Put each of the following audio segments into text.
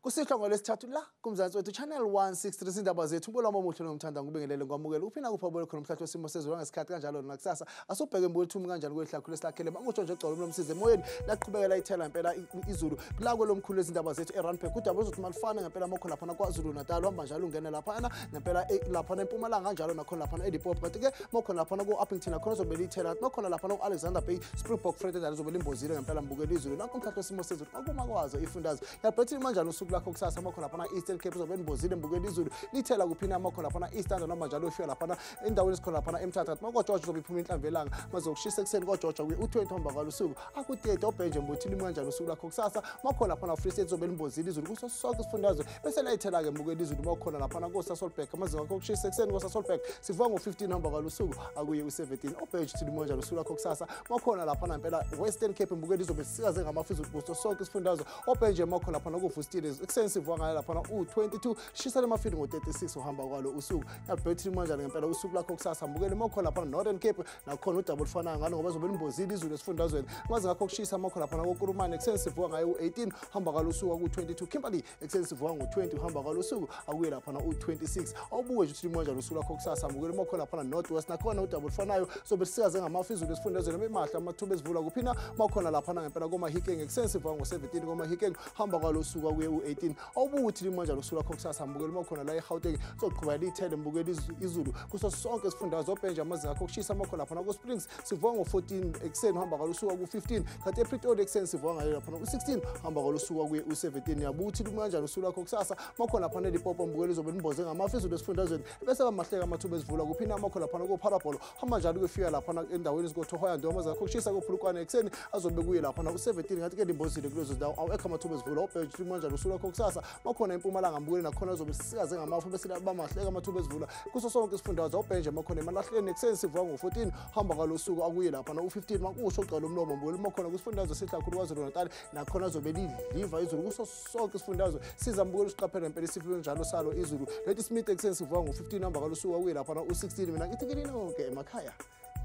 Kusihlwa ngolwesithathu la kuMzansi wethu Channel 163 izindaba zethu ubuloma omuhle nomthanda ngubingelele ngwamukela uphina kupha bolo khona umhlatho wesimo sezulu ngesikhathi kanjalo nakusasa asubheke mbulithumi kanjani kwehlakhulu esilakhele makusho nje gcwala umlomsize emoyeni laqhubekela ithela impela izulu la kwelomkhulu izindaba zethu eRandburg udaba uzothi malifana ngempela mokho lapha kwaZulu Natal hamba njalo ungena lapha ngempela lapha eMpumalanga kanjalo nakhona lapha eLimpopo kanti ke mokho lapha ku-Upington nakhona zobe lithela mokho lapha ku-Alexander Bay Springbok Freight zobe limbozile ngempela mbukela izulu nakho umhlatho wesimo sezulu akuma kwazo ifundazo yabhethi manjani usuku lakho kusasa makho lapha Eastern Cape uzobe nimbozile mbukela izulu lithela kuphina makho lapha East noma njalo ufika lapha endaweni esikhona lapha eMthatha makoJojo uzobe iphuma inhlamvu elanga mazokushisa ekuseni koJojo u20 hamba kwalusuku aku-30 obhenje mbuthi limi kanjani usuku lakho kusasa makho lapha Free State uzobe limbozile izulu kuso sonke isifundazwe bese layithela ke mbukela izulu makhona lapha koSasolburg amazinga akho kushisa ekuseni koSasolburg sivuka ngo-15 hamba kwalusuku akuye u-17 obhenje limi kanjani usuku lakho kusasa makhona lapha ngempela Western Cape mbukela izobe sikaze ngamafu izulu kuso sonke isifundazwe obhenje makho lapha kuVustile ekuseni sivuka ngayo lapha u-22 shisa lemafini ngo-36 uhamba kwalo usuku yabhethi manjani ngempela usuku lakho kusasa mbukele makho lapha Northern Cape nakhona udaba olufanayo ngalo ngoba zobe limbozile izulu esifundazweni maze ngakho kushisa makho lapha koKurumane ekuseni sivuka ngayo u-18 hamba kwalo usuku ku-22 Kimberley ekuseni sivuka ngo-20 uhamba kwalo usuku akuye lapha u-26 awubuke nje ukuthi limanjani usuku lakho kusasa mbukele makho lapha North West nakhona udaba olufanayo sobe sikaze ngamafu izulu esifundazweni emahle amathuba ezivula kuphina makhona lapha ngempela koMahikeng ekuseni sivuka ngo-17 koMahikeng hamba kwalo usuku akuye u-18 awubuke ukuthi limanjani usuku lakho kusasa mbukele makhona la eGauteng soqhubeka lithele mbukela izulu kuso sonke isifundazwe obhenje amazinga akho kushisa makhona lapha ku-Springs sivuka ngo-14 ekuseni hamba kwalo usuku ku-15 kanti ePretoria ekuseni sivuka ngayo lapha u-16 hamba kwalo usuku kuye u-17 yabuka ukuthi limanjani usuku lakho kusasa makhona lapha eLimpopo mbukela izobe limboze ngamafu izulu esifundazweni bese bamahleka amathuba ezivula kuphina makhona lapha koParabolo hamba njalo kuyofika lapha endaweni zikoThohoyandou amazinga akho kushisa koPhulukwane ekuseni azobe kuye lapha u-17 ngathi ke limbozile kulezo zindawo awekho amathuba ezivula obhenje limanjani usuku lakho kusasa makhona eMpumalanga mbukele nakhona azobe sikaze ngamafu bese bamahleka amathuba ezivula kuso sonke isifundazwe obhenje makhona emalahleni ekuseni sivuka ngo-14 hamba kwalo usuku akuye lapha u-15 makusho gcwala umlomo mbukele makhona kwisifundazwe sihlakhulu KwaZulu Natal nakhona azobe lidliva izulu kuso sonke isifundazwe siza mbukele usiqaphele ngempela isifo njalo salo izulu Lady Smith ekuseni sivuka ngo-15 hamba kwalo usuku akuye lapha u-16 mina ngithi kini nonke emakhaya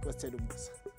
kwesithela umusa.